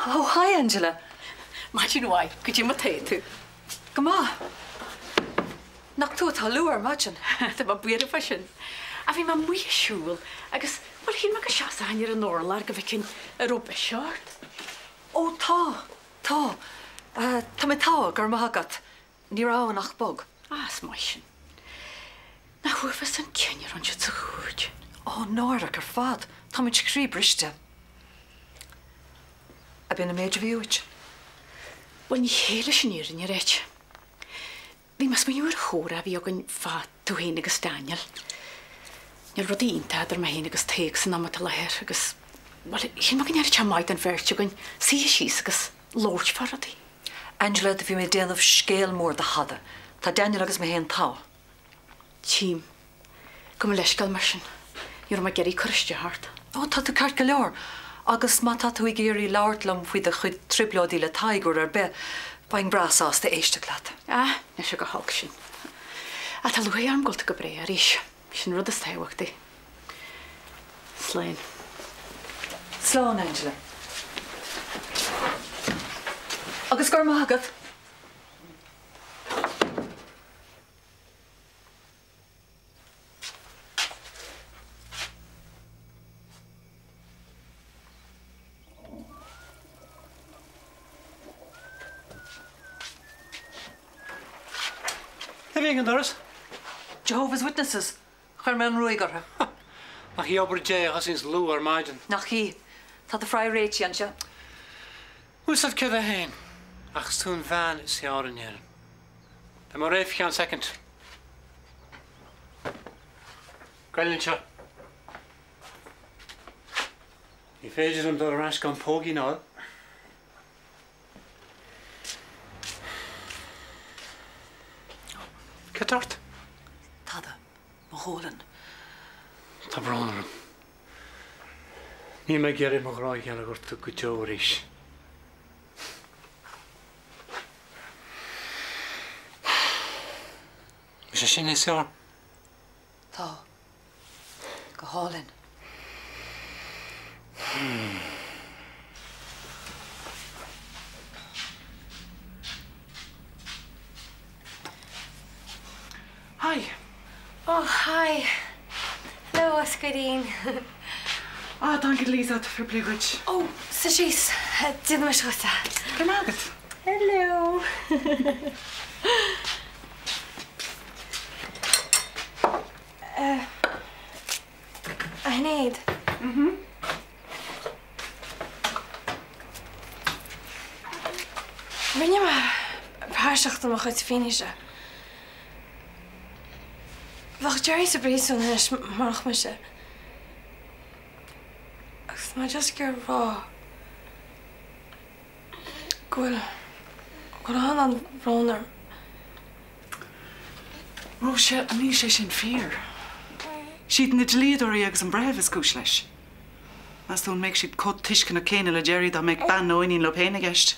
Oh, hi Angela. Maidin mhaith, goidé mar tá tú? Go maith. Nach tú atá luath ar maidin? Tá mé buartha fá sin. Ach bhí mé amuigh ag siúl agus, bhuel, shíl mé go seasfainn ar an urlár go bhfeicfinn an raibh biseach ort. Ó tá, tá. Tá mé togha, go raibh maith agat. Ní raibh ann ach bog. Ah, is maith sin. Nach uafás an cinneadh a rinne siad sa chúirt? Ó, náireach ar fad. Táimid croíbhriste. Ab in an méid a bhí uait? Bhuel, ní hé leis an fhírinne a ráit. Bhí mé ag smaoineamh ar an chomhrá a bhí againn fá tú féin agus Daniel. Níl rudaí iontach idir mé féin agus Tadhg san am atá i láthair agus, bhuel, shíl mé go ndéanfadh sé maith don bheirt againn suí síos agus labhairt fá rudaí. Angela, do bhí mé ag déanamh scéal mór de thada. Tá Daniel agus mé féin togha. Tchím. Gabh mo leithscéal mar sin. Ní raibh mé ag iarraidh cur isteach ort. Ó, tá tú ceart go leor. Agus má tá tú ag iarraidh labhairt liom faoi do chuid trioblóidí le Tadhg uair ar bith, bheinn breá sásta éisteacht leat. Ah, níl sé go holc sin. Ach tá lúcháir orm go bhfuil tú go breá arís. Sin an rud is tábhachtaí. Slán. Slán, Angela. Agus go raibh maith agat. Cé a bhí ag an doras? Jehovah's Witnesses. Chuir mé an ruaig orthu. Nach í obair Dé a thosaíonns luath ar maidin. Nach í. Tá do phraighde réitithe anseo. Bhfuil 's agat céard é féin, ach is tú an bhean is fearr in Éirinn. Beidh mé réidh faoi cheann soicind. Goil anseo. Ní féidir liom dul ar ais gan póigín a fháil. Cad tá ort? Tada. Mo ghualainn. Tá brón orm. Níl mé ag iarraidh mo ghrá gheal a ghortú go deo arís. Is é sin níos fearr? Tá. Go hálainn. Hi. Oh, hi. Hello, a scoirín. Ah, danke Lisa, fair play dhuit. Oh, suigh síos. Déanfaidh mise dhuit é. Go raibh maith agat. Hello. A Shinéad. Mhm. Rinne mé praiseach de mo chuid fianaise. Bheadh Gerry sa bpríosún anois murach mise. Agus tá mé just ag iarraidh a rá go bhfuil, go bhfuil an-bhrón orm. Róise, níl sé sin fíor. Siad na dlíodóirí agus an breitheamh is cúis leis. Meas tú an mbeadh siad chomh tuisceanach céanna le Gerry dá mbeadh bean nó iníon leo féin i gceist?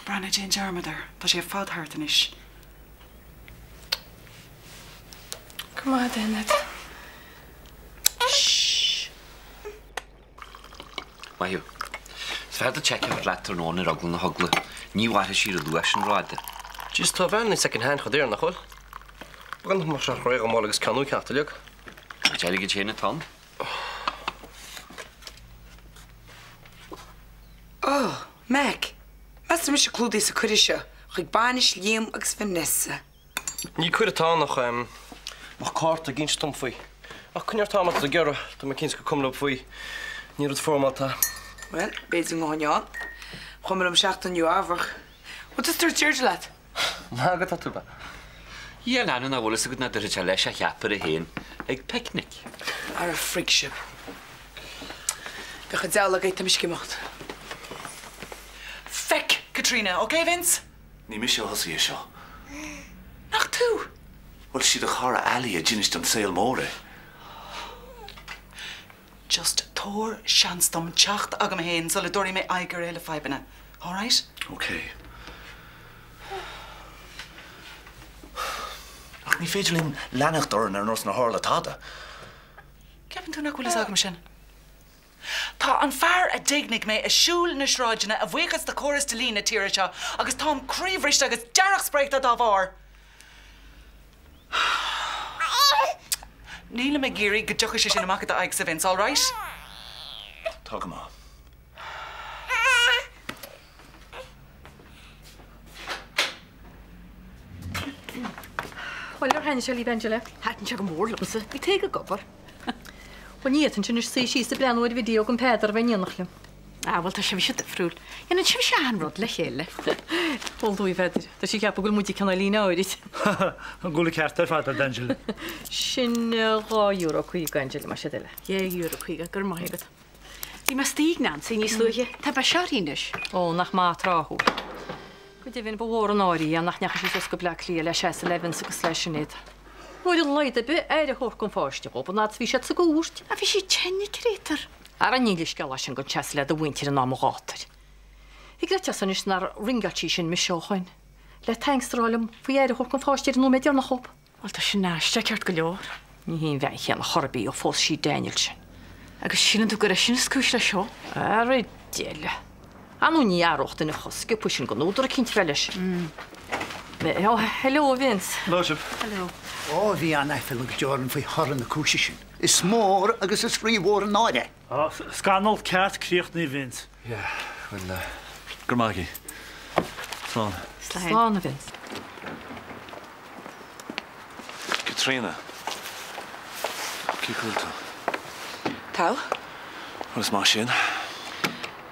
Breathnaigh, déan dearmad air. Tá sé i bhfad thart anois. Go maith, a Shinéad. Shh! Maith thú. Is fearr duit seiceáil leat tráthnóna ar eagla na heagla. Ní mhairfidh sí róluath sin rófhada. Jeez, tá veain second hand chomh daor, nach bhfuil? B'fhéidir nach mbeadh sé réidh chomh mall agus ceannú ceacht uilig. An airgead féin atá ann. Ó, Mac, meas tú an raibh mise clúdaithe sa cuireadh seo chuig bainis Liam agus Vanessa? Ní cuireadh atá ann ach, ach cárta ag inse dom faoi. Ach coinnigh ort am atá tú ag iarraidh, tá mé cinnte gur cuma leo faoi. Ní rud foirmeálta é. Bhuel, b'fhéidir go ngabhfainn ann. Chuaigh mé liom seachtain i Nua Eabhrac. Bhfuil tusa ag tabhairt Deirdre leat? Maith agat, tá tú. Dhia leanbh nach bhfuil fhios agat nach dtabharfaidh sé leis a cheapaire féin ag picnic. Ara frig sibh. Bíodh an deabhal agaibh, tá mise ag imeacht. Feck Katrina, ok Vince? Ní mise a thosaigh é seo. Nach tú? Bhuel, sí do chara Ali a d'inis don saol mór é. Just tabhair seans dom teacht agam fhéin sula dtabharfaidh mé aghaidh ar a thuilleadh fadhbanna. Alright? Ok. Ach ní féidir linn leanacht orainn ar nós nár tharla tada. Ceapann tú nach bhfuil fhios agam sin? Tá an fear a d'éignigh mé ag siúl na sráideanna a bhuíochas do chóras dlí na tíre seo agus táim croíbhriste agus deargsprréachta dá bharr! Nílim ag iarraidh go dtiocfaidh sé sin amach i d'aghaidhse, Vince, all right? Tá go maith. Bhuel, ar thaitnigh sé libh, Angela? Thaitin sé go mór liomsa. Bhí Tadhg ag obair. Bhuel, ní fhéadfainnse anois suí síos ag breathnú ar video gan Peadar a bheith in éineacht liom. Ah, bhuel, tá sibhse difriúil. Dhéanann sibhse achan rud le chéile. Pól dúigh, Pheadair. Tá sí ag ceapadh go bhfuil muid ag cineál áirid. An bhfuil an ceart ar fad ag Angela. Sin €2.50, Angela, más é do thoil é. €2.50, go raibh maith agat. Bhí mé istigh ag Nancy níos luaithe. Tá biseach uirthi anois. Ó, nach maith tráthúil. Go deimhin, ba mhór an náire í nach ndeachaigh sí suas go Bleá Cliath le seasamh le Vince agus le Sinéad. Ar a laghad ar bith aire a thabhairt don pháiste dhób an fhad is a bhí siad sa gcúirt. Ach bhí sí tinn, a créatúr. Ara ní leithscéal é sin gan seasamh le do mhuintir in am an ghátair. Thig leat deas anois nár ringeáil sí sin mise ó shoin le thanks a rá liom faoi aire a thabhairt don pháiste ar an nóiméad deireanach dhób. Bhuel, tá sin aisteach ceart go leor. Ní hí an bhean chéanna chor ar bith ó phós sí Daniel sin. Agus síleann tú gur eisean is cúis leis seo? Ara deile. Ar ndóigh ní athródh duine chomh sciobtha sin gan údar eicínt a bheith leis. Oh, hello, a Vince. Hello sibh. Hello. Ó, bhí an-aiféala go deo orainn faoi thoradh na cúise sin. Is mór agus is rímhór an náire é. Á, scannal ceart críochnaithe, Vince. Yeah, bhuel, go raibh maith agaibh. Slán. Slán, a Vince. Caitríona, cén chaoi a bhfuil tú? Tá. Bhuel, is maith sin.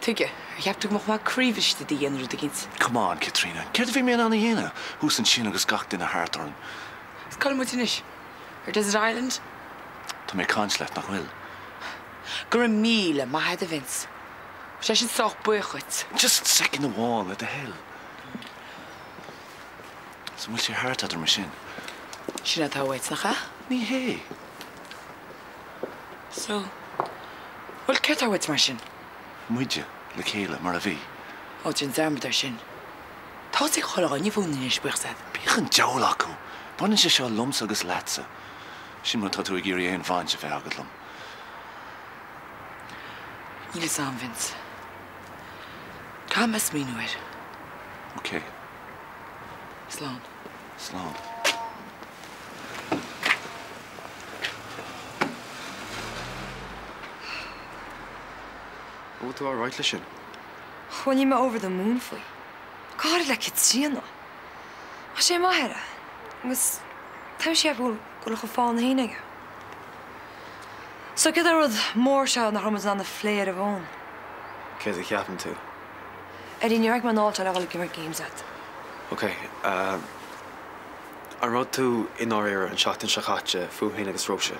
Tuige, ar cheap tú go mbeadh mé croíbhriste de dhéanamh rud eicínt? Come on, Caitríona, céard a bhí mé in ann a dhéanamh thuas ansin agus gach duine thart orainn? Is cá bhfuil muid anois? Ar Desert Island? Tá mé ag caint leat, nach bhfuil? Go raibh míle maith agat, a Vince. Tá sé sin sách buíoch dhuit. Just soicind amháin, le do thoil. 'S an bhfuil sé thart eadar mar sin? Sin é atá uait, nach ea? Ní hé. So, bhuel, céard atá uait mar sin? Muide, le chéile, mar a bhí. Ó, déan dearmad air sin. Tá fhios ag chuile dhuine fúinn anois, buíochas leat. Bíodh an diabhal acu! Baineann sé seo liomsa agus leatsa. Sin má tá tú ag iarraidh aon bhaint a bheith agat liom. Níl fhios a'm, Vince. Caithfidh mé smaoineamh air. Ok. Slán. Slán. An bhfuil tú alright leis sin? Bhuel, níl mé over the moon faoi. Go háirid le Caitríona. Tá sé maith uirthi. Agus tá mise ag ceapadh go bhfuil a chuid fáthanna féin aige. So céard é an rud mór seo nach raibh muid in ann a phlé ar an bhfón? Céard a cheapann tú? Eddie, níor tháinig mé anall anseo le dhul ag imirt games leat. Ok, an raibh tú i ndáiríre an tseachtain seo caite fúm féin agus Róise?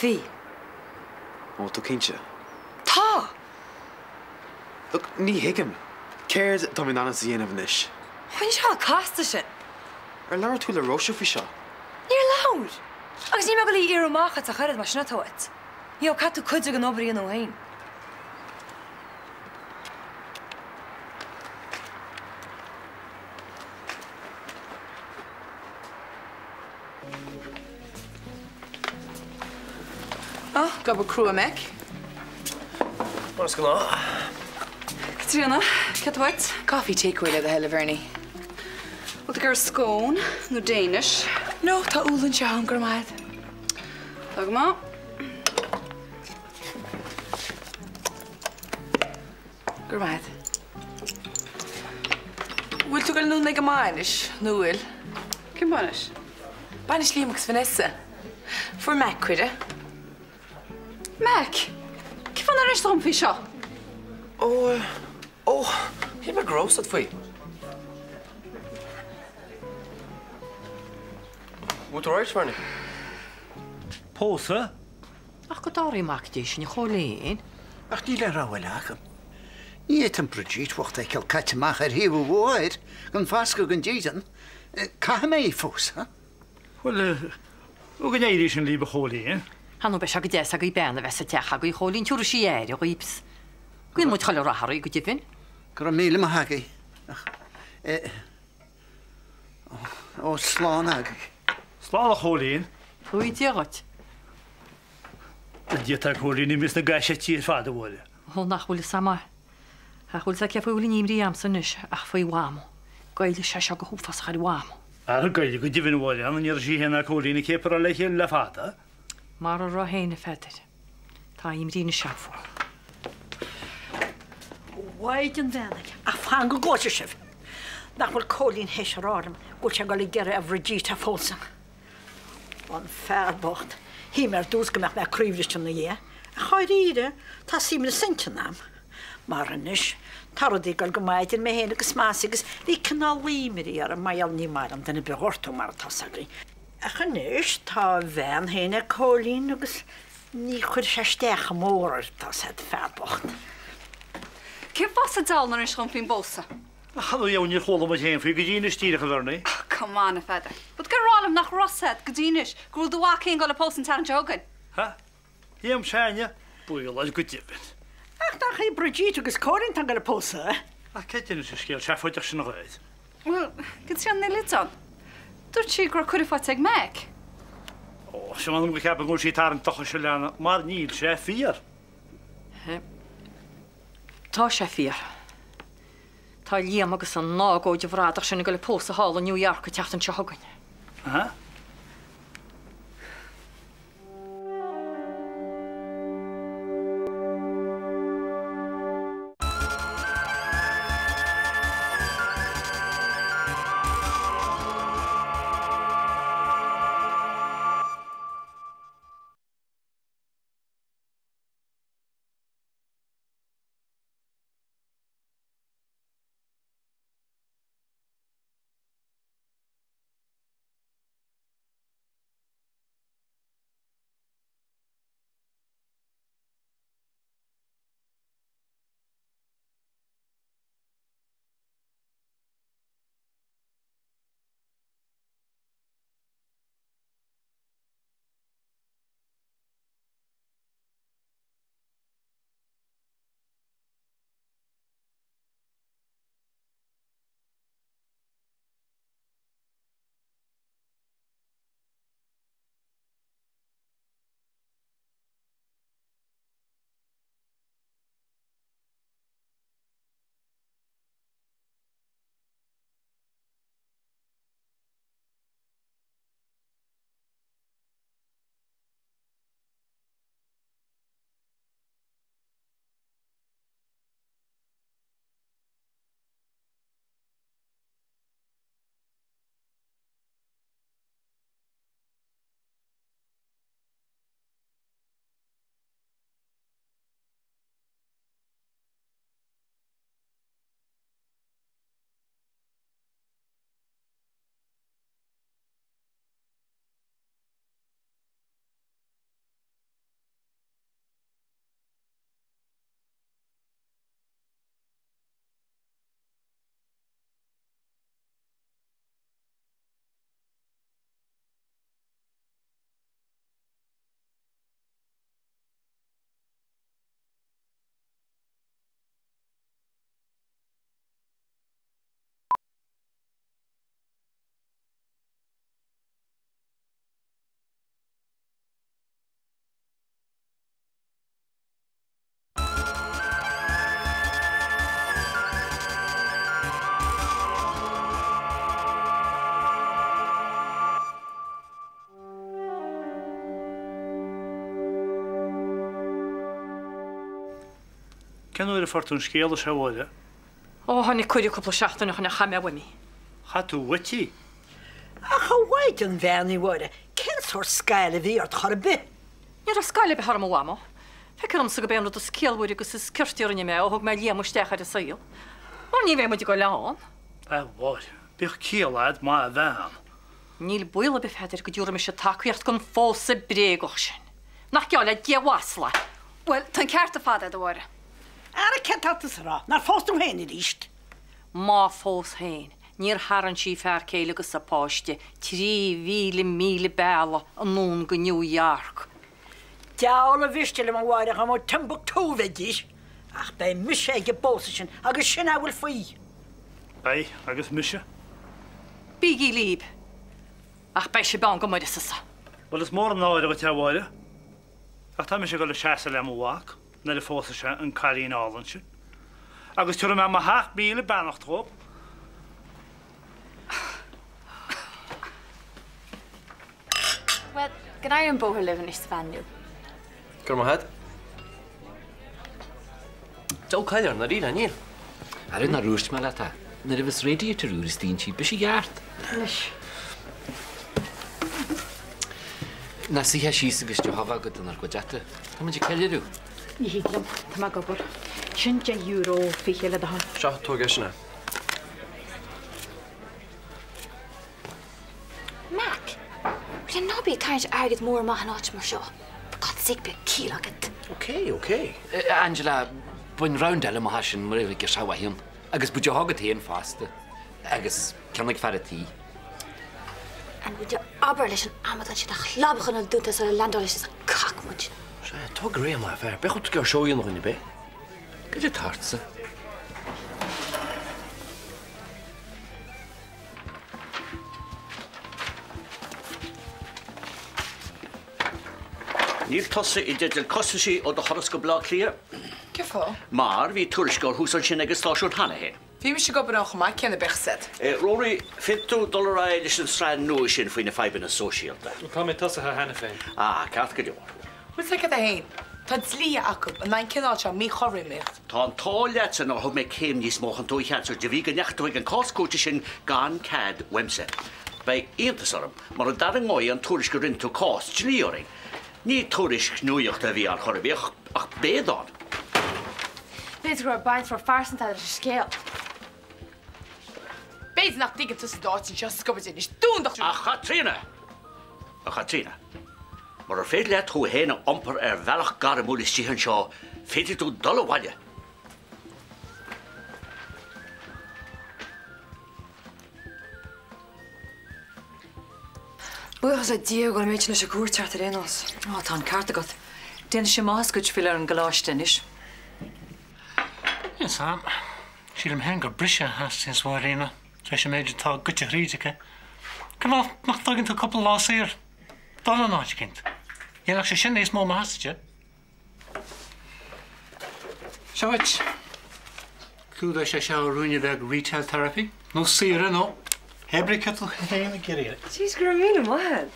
Bhí. An bhfuil tú cinnte? Tá! Look, ní thuigim. Céard atá mé in ainm is a dhéanamh anois? Níl sé chomh casta sin. Ar labhair tú le Róise faoi seo? Níor labhair! Agus níl mé ag dul í a iarraidh amach ach oiread, más sin atá uait. You know, caithfidh tú cuid den obair a dhéanamh féin. Ó, ag obair crua Mick. Mar is gnáth. Caitríona, céard atá uait? Coffee takeaway le do thoil, a Bhernie. Bhfuil tú ag iarraidh scone nó Danish? No, tá úll anseo agam, go raibh maith agat. Tá go maith. Go raibh maith agat. Bhfuil tú ag dul anonn ag an mbainis, nó bhfuil? Cén bainis? Bainis Liam agus Vanessa. Fuair Mac cuireadh. Mac! Cén fáth nár inis tú dhom faoi seo? Ó, ó, shíl mé go raibh fhios agat faoi. Bhfuil tú alright, Bernie? Pósadh? Ach go dtarraí Mac Dé sinn, a Chóilín. Ach níl aon rogha eile agam. Ní fhéadfainn Bridget bhocht a fheiceáil caite amach ar thaobh an bhóthair, gan fascadh gan dídean. Caithfidh mé í a phósadh. Bhuel, ó go n-éirí sin libh, a Chóilín. Ar ndóigh beidh sé go deas agaibh bean a bheith sa teach agaibh, a Chóilín, tiúrfaidh sí aire dhaoibh. 's Guíonn muid chuile rath oraibh, go deimhin. Go raibh míle maith agaibh. Ach, eh. Ó, slán agaibh. Slán, a Chóilín. Tugaidh Dia dhuit. D'fhéadfadh Cóilín imithe sna gaiseití ar fad, a Mháire. Ó, nach bhfuil fhios a'm é. Ach bhfuil 's a'd cé faoi a bhfuil an imní a'msa anois ach faoi Mhamó. Goillfidh sé seo go huafásach ar Mhamó. Ara goillfidh go deimhin, a Mháire, ní raibh sí féin ná Cóilín ag céaparáil le chéile le fada. Mar a raibh féin, a Pheadair. Tá imní anois a'm fúithi. A Mhaighdean bheannaithe, ach fan go gcloisfidh sibh! Nach bhfuil Cóilín théis a rá liom go bhfuil sé ag dul ag iarraidh ar Bhridget a phósadh. An fear bocht. Shíl mé ar dtús go mbeadh mé croíbhriste ina dhiaidh, ach dháiríre, tá suaimhneas intinne a'm. Mar anois, tá rudaí ag dul go maith idir mé féin agus Mossy agus bhí cineál imní orm mar gheall ní maith liom duine ar bith a ghortú mar atá 's againn. Ach anois tá a bhean féin ag Cóilín agus ní chuirfidh sé isteach go mór air, tá 's a'd, fear bocht. Cén fáth sa diabhal nár inis dhom faoin bpósadh? Ach cad chuige níor chuala muid féin faoi go dtí anois díreach, a Bhernie? Oh, come on, a Pheadair. Bhfuil tú ag rá liom nach raibh 's a'd go dtí anois go bhfuil do mhac féin ag dul a pósadh an tseachtain seo chugainn? Ha? Liam s'againne? Baol air go deimhin. Ach nach é Bridget agus Cóilín atá ag dul a pósadh? Ach cé d'inis an scéal seafóideach sin dhuit? Bhuel, Caitríona Ní Loideáin. Dúirt sí go raibh cuireadh faighte ag Mac. Ó, sin m'anam go gceapaim go bhfuil sí ag tarraingt tochais a leana, mar níl sé fíor. Tá sé fíor. Tá Liam agus an ágóid bhradach sin ag dul a pósadh thall i New York an tseachtain seo chugainn. Aha. Cén uair a fuair tú an scéala seo, a Mháire? Ó, tháinig cuireadh cúpla seachtain ó shin ach chaith mé uaim í. Chaith tú uait í? Ach a Mhaighdean bheannaithe, a Mháire, cén sórt scáil a bhí ort chor ar bith? Ní raibh scáil ar bith orm, a Mhamó. Feictear dhomsa gurb é an rud is ciallmhaire agus is cirte a rinne mé ó thug mé Liam isteach ar an saol. Mar ní bheidh muid ag dul ann. A Mháire, bíodh ciall a'd, maith a bhean. Níl baol ar bith, a Pheadair, go dtiúrfaidh mise tacaíocht don phósadh bréagach sin. Nach geall le Dia mhasla é. Bhuel, tá an ceart ar fad a'd, a Mháire. Ara céard tá tusa a rá? Nár phós tú féin arís? Má phós féin, níor tharraing sí fear céile agus a páiste 3,000 míle bealaigh anonn go New York. Deabhal a mhiste liom a Mháire dá mba Timbuktu a bheidís, ach beidh mise ag an bpósadh sin agus sin a bhfuil faoi. Beidh, agus mise. Bígí líb, ach beidh sibh ann go n-uireasa. Bhuel, is mór an náire dhuit é, a Mháire. Ach tá mise ag dul a seasamh le mo mhac nuair a phósfaidh sé an cailín álainn sin. Agus tabharfaidh mé mo sheacht míle beannacht dhóibh. Bhuel, go n-éirí an bóthar libh anois sa veain nua. Go raibh maith agat. Dul caill ar ndáiríre, níl. Aire nár dhúirt mé leat é. Nuair a bheas radiator úr istigh inti, beidh sí ceart. Anois. Ná suigh síos agus deoch a bheith agat inár gcuideachta. Tá muid ag ceiliúradh. Ní thig liom, tá mé ag obair. Sin €10.20 le do thoil. Seo, tóg é sin é. Mac, Bhuel ná bí ag tarraingt airgead mór amach in áit mar seo. For God's sake bíodh ciall agat. Ok, ok. Angela, bain round eile amach as sin mura bhfuil girseach mhaith ann. Agus bíodh deoch agat féin fosta. Agus ceann ag fear an tí. And would you abair leis an amadán sin a chlab a choinneáil dúnta sula leaindeálfaidh sé sa chac muid. Sea, tóg réidh amach, a fear. Beidh tú ag seó a dhéanamh dhuine ar bith. Cad é atá ortsa? Níl tusa i dteideal costaisí ó do thuras go Baile Átha Cliath. Cén fáth? Mar bhí tuairisceoir thuas ansin ag an stáisiún cheana féin. Bhí mise ag obair ann chomh maith céanna, bíodh a fhios agat. Rory, féadfaidh tú dul ar aghaidh leis an sraith nua sin faoi na fadhbanna sóisialta. Tá mé tosaithe cheana féin. Ah, ceart go leor. Bhfuil a fhios agat cad é féin? Tá dlíthe acu in aghaidh an cineál seo míchothromaíocht. Tá an t-ádh leatsa nár thug mé céim níos mó chun tú a cheansú de bhrí go ndeachaigh tú ag an cás cúirte sin gan cead uaimse. Beidh iontas orm mura dtarraingeoidh an tuairisc a rinne tú cás dlí orainn. Ní tuairisc nuachta a bhí ann chor ar bith ach béadán. B'fhéidir go raibh baint mhór phearsanta leis an scéal. B'fhéidir nach dtuigeann tusa d'áit anseo, scubaid anois, dún do. A Chaitríona! A Chaitríona, murar féidir leat thú fhéin a iompar ar bhealach gairmiúil istigh anseo, féadfaidh tú dul abhaile. Buíochas le Dia go bhfuil an méid sin leis an gcúirt thart ar aon nós. Á, tá an ceart agat. Déanfaidh sé maith as cuid filleadh ar an gcoláiste anois. Níl 's a'm. Sílim féin gur briseadh a theastaíonns uaidh Ríona, tar éis an méid atá goite thríd aici. Cén fáth nach dtógann tú cúpla lá saor? Dul in áit eicínt. Dhéanfadh sé sin níos mó maitheasa di. Seo dhuit. Clúdóidh sé seo ruainne beag retail therapy, nó saoire, nó hé brí cad tá tú féin ag iarraidh. Jeez, go raibh míle maith agat.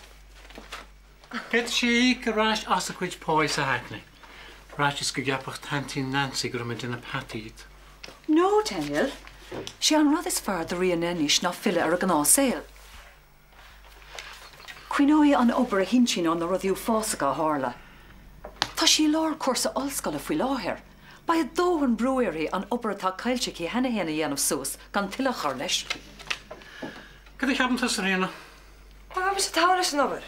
D'fhéadfadh sí a íoc ar ais as a cuid páí sa Hackney, ar fhaitíos go gceapfadh t'aintín Nancy go raibh mé ag déanamh peataí di. No, Daniel. Sé an rud is fearr do Ríona anois ná filleadh ar a gnáthshaol. Cuimhneoidh an obair a hinseann na rudaí uafásacha a tharla. Tá sí i lár cúrsa ollscoile faoi láthair. Beidh a dóthain brú uirthi an obair atá caillte aici cheana féin a dhéanamh suas gan tuilleadh a chur leis. Cad a cheapann tusa, Ríona? Bhuel, bheadh mise togha leis an obair.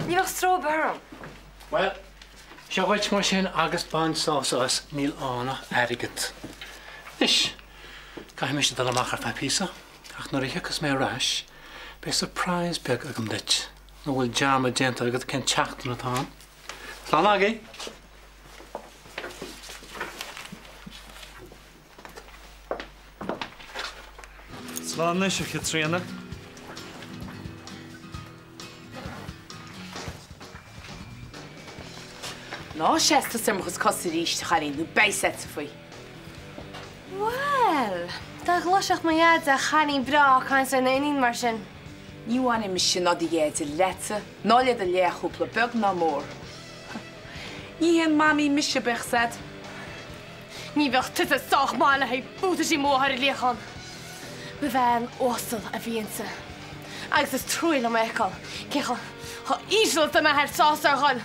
Ní bheadh stró ar bith orm. Bhuel, seo dhuit mar sin agus bain sásamh as, níl ann ach airgead. Anois, caithfidh mise dul amach ar feadh píosa, ach nuair a thiocfas mé ar ais, beidh surprise beag agam duit, nó bhfuil dearmad déanta agat cén tseachtain atá ann. Slán agaibh! Slán anois, a Chaitríona. Ná seas tusa ar mo chuid cos arís, a chailín, nó beidh a fhios a'dsa faoi. Bhuel, dá gcloisfeadh mo dheaide a chailín breá ag caint lena iníon mar sin. Ní bhainfidh mise ná do dheaide leatsa, ná le do leathchúpla, beag ná mór. Ní haon mamaí mise, bíodh a fhios a'd. Ní bheadh tusa sách maith le haghaidh buataisí mo mháthar a líochán. Ba bhean uasal a bhí inti. Agus is trua liom a fheiceáil cé chomh híseal is a m'athair sásta a dhul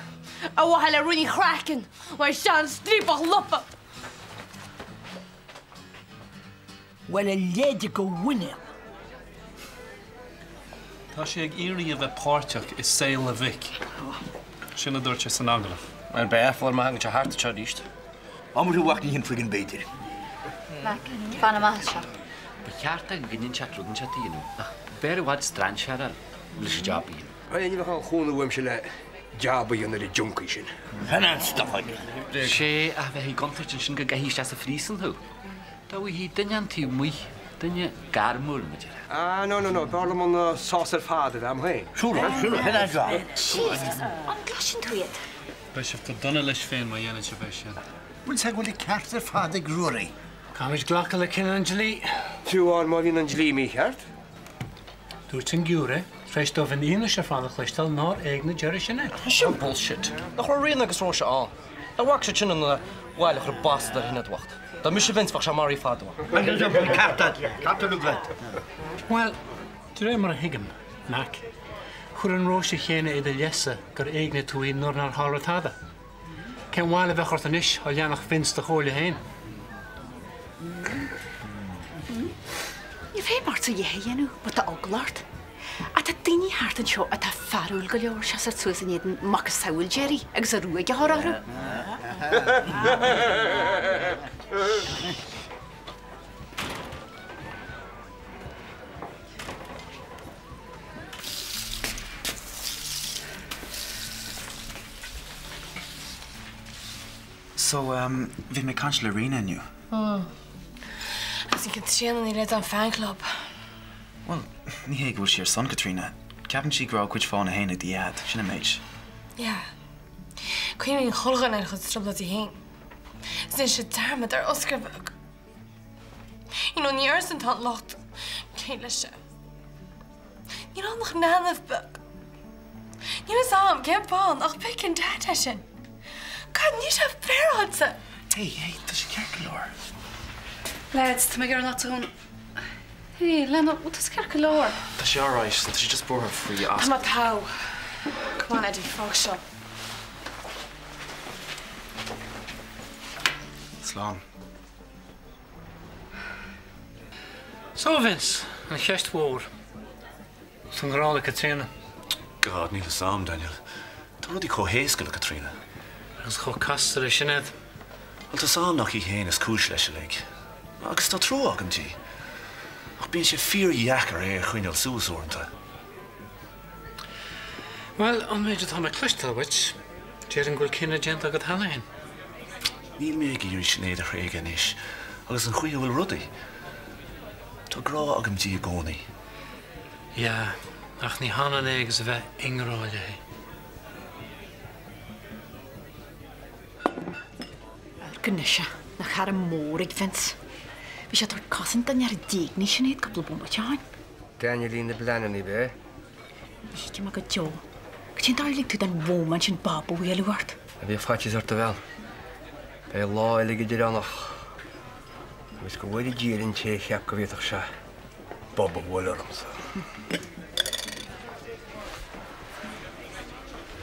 ar mhaithe le ruainnín craicinn mar shean-striapach luptha. Bhuel, a leithéid de mhuinín! Tá sé ag iarraidh a bheith páirteach i saol a mhic. Sin a dúirt sé san agallamh. Bhuel, beidh aiféala orm má thagann sé thart anseo arís. Am ar mhac ní hin faoin b'fhéidir. Mac, fan amach as seo. Ba cheart dó go n-inseacht rud inteacht a dhéanamh, ach b'fhearr i bhfad strainséir a fháil leis an jab a dhéanamh. Ní bheadh aon chúnamh uaimse le jab a dhéanamh ar an junkie sin. Fan an stuff aige. Sé a bheith i gcontúirt ansin go gcaithfí isteach sa phríosún thú. Dá bhfaighfí duine an taobh amuigh, duine gairmiúil, mar a déarfá. Ah, no, no, no, b'fhearr liom an sás ar fad a bheith a'm féin. Siúl, siúl, sin an job. Jesus, an gcloiseann tú iad? Beidh sibh go dona leis féin má dhéanann sibh é sin. Bhfuil 's agat go bhfuil an ceart ar fad ag Ruairí. Caithfimid glacadh le cinneadh an dlí. Fiú amháin má bhíonn an dlí mícheart? Dúirt an giúiré, tar éis dóibh an fhianaise ar fad a chloisteáil, nár éignigh Gerry Sinéad. Sin bullshit. Nach raibh Ríona agus Róise ann? Nach bhfaca siad sin ina bhaile a chuir bastard ar Shinéad bhocht. Dá mise Vince bheadh sé maraithe fadó. Bhuel, de réir mar a thuigim, Mac, chuir an Róise chéanna i do leithsa gur éignigh tú í nuair nár tharla tada. Cén bhail a bheadh ort anois á leanfadh Vince do chomhairle féin? Ní bheidh ort a dhath a dhéanamh má tá eagla ort. Ach tá daoine thart anseo atá fearúil go leor seasamh suas in éadan macasamhail Gerry agus a ruaig a chur orthu. So, um, bhí mé ag caint le Ríona inniu. Mm. Agus an Caitríona ní leid an fan club. Bhuel, ní hé go bhfuil sí ar son Caitríona. Ceapann sí go raibh a cuid fáthanna féin ag do dhaid, sin an méid. Yeah. Cuimhníonn chuile dhuine ar a chuid trioblóidí féin. Is déanann siad dearmad ar Oscar bheag. You know, ní orthusan atá an locht, cé leis é? Níl ann ach leanbh beag. Níl fhios a'm cén fáth nach bhfeiceann Dad é sin. God, níl sé féaráilte! Hey, hey, tá sé ceart go leor. Lads, tá mé ag iarraidh an áit a dhún. Hey, Lena, bhfuil tusa ceart go leor? Tá sé alright, tá sé just buartha faoi Tá mé togha. Come on, Eddie, fág seo. Slán. So, a Vince, an cheist mhór. Tú i ngrá le Caitríona? God, níl fhios a'm, Daniel. Tá rudaí chomh héasca le Caitríona. Agus chomh casta le Sinéad. Bhuel, tá's a'm nach í féin is cúis leis uilig. Agus tá trua agam di. Ach bíonn sé fíordheacair é a choinneáil suas uaireanta. Bhuel, an méid atá mé ag cloisteáil uait, déarfainn go bhfuil cinneadh déanta agat cheana féin. Níl mé ag iarraidh Sinéad a thréigeadh anois, agus an chaoi a bhfuil rudaí. Tá grá agam di i gcónaí. Yeah, ach ní hionann é agus a bheith i ngrá léi. Amharc anois é, nach cara mór ag Vince. Bhí sé ag tabhairt cosaint don fhear a d'éignigh Sinéad cúpla bomaite ó shin. Danielín na bpleananna, ab ea? Ní thuigim go deo. Cad é an dóigh ar lig tú don bhómán sin bob a bhualadh ort? Ná bíodh faitíos ort a bhean. Beidh lá eile ag an Direánach. Agus go bhfóire Dia ar an té a cheap go bhféadfadh sé bob a bhualadh ormsa.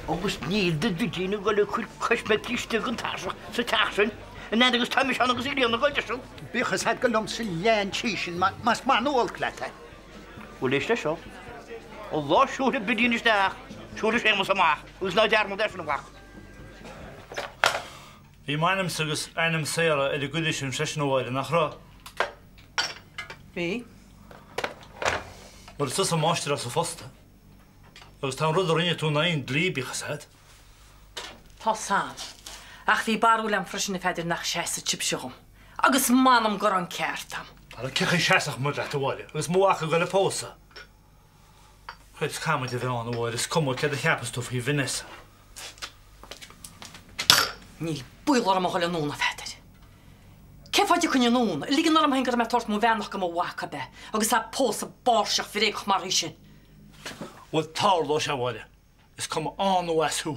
Agus níl do Bhidín ag dul ag cur cois istigh den tairseach sa teach sin, an fhad agus tá mise ann agus í ag dul deis ann. Bíodh fhios agat gur liomsa lean tí sin más maith nó olc leat é. Bhuel, éist leis seo. An lá a siúlfaidh Bidín isteach, siúlfaidh Séamus amach, agus ná dearmad é sin, a mhac. Bhí m'ainmse agus ainm Sarah ar an gcuireadh sin freisin, a Mháire, nach raibh? Bhí. Bhuel, is tusa an máistir as fosta. Agus tá an rud a rinne tú in aghaidh an dlí, bíodh fhios agat. Tá 's a'm. Ach bhí barúil a'm freisin, a Pheadair, nach seasfadh sibhse dhom. Agus m'anam go raibh an ceart a'm. Ara cén chaoi a seasfadh muid leat, a Mháire, agus mo mhac ag dul a phósadh? Cripes caithfimid a bheith ann, a Mháire, is cuma céard a cheapas tú faoi Vanessa. Níl baol orm a dhul anonn, a Pheadair. Cén fáth a dtiocfainn anonn, ag ligean orm féin go raibh mé ag tabhairt mo bheannacht go mo mhac ab ea, agus é ag pósadh báirseach bhréagach mar í sin? Bhuel, tarlóidh sé, a Mháire. Is cuma ann nó as thú.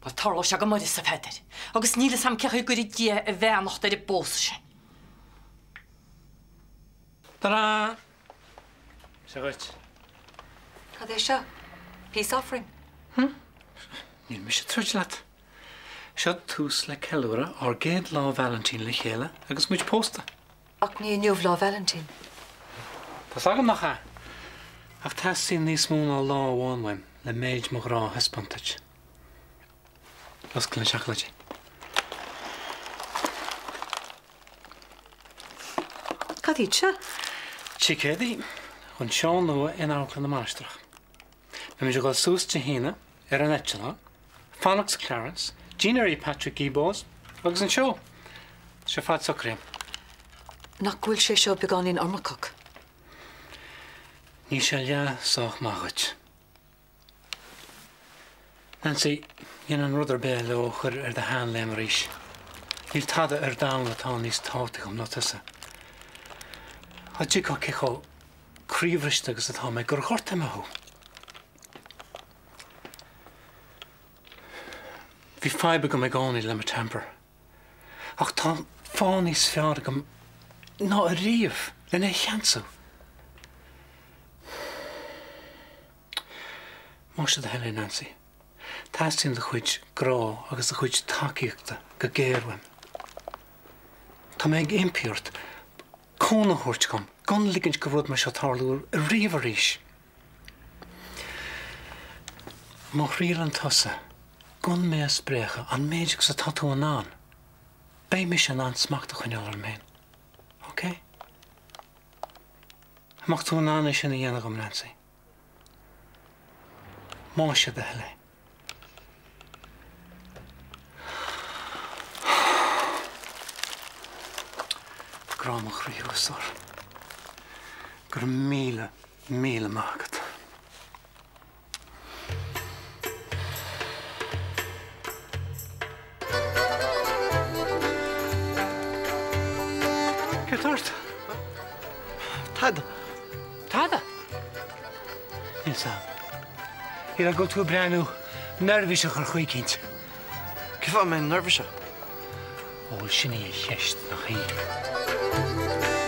Bhuel, tarlóidh sé go m'uireasa, a Pheadair, agus níl fhios a'm cén chaoi a gcuirfidh Dia a bheannacht ar an bpósadh sin. Ta-da! Seo dhuit. Cad é seo? Peace offering? Hm? Níl mise ag troid leat. Seo tús le ceiliúradh ár gcéad Lá Vailintín le chéile agus muid pósta. Ach ní inniu Lá Vailintín. Tá's agam nach ea. Ach teastaíonn níos mó ná lá amháin uaim le méid mo ghrá a thaispeáint duit. Oscail na seacláidí. Cad iad seo? Ticéadaí chun seó nua in Amharclann na Mainistreach. Beimid ag dul suas Dé hAoine ar an eitleán, fanacht sa Clarence, dinnéar i Patrick Guilbaud's agus an seó. Tá sé ar fad socraithe. Nach bhfuil sé seo beagáinín iomarcach? Níl sé leath sách maith dhuit. Nancy, dhéanfainn rud ar bith le thú a chur ar do sheanléim arís. Níl tada ar domhan atá níos tábhachtaí dhom ná tusa. Dhá dtuigfeá cé chomh croíbhriste agus atá mé gur ghortaigh mé thú. Bhí fadhb agam i gcónaí le mo temper. Ach tá fáth níos fearr agam ná ariamh lena é a cheansú. Más é do thoil é, Nancy, teastaíonn do chuid grá agus do chuid tacaíochta go géar uaim. Tá mé ag impí ort cúnamh a thabhairt dhom gan ligint do rud mar seo tarlú ariamh arís. Má thriaileann tusa gan mé a spréachadh an méid agus atá tú in ann, beidh mise in ann smacht a choinneáil orm féin. Ok? An mbeadh tú in ann é sin a dhéanamh dhom, Nancy? Más é do thoil é. Grá mo chroí thú, a stór. Go raibh míle, míle maith agat. Céard tá ort? Tada. Tada? Níl 's a'm. Shílfeá go bhfuil tú ag breathnú neirbhíseach ar chaoi eicínt. Cén fáth a mbeinn neirbhíseach? Ó, sin í an cheist, nach í?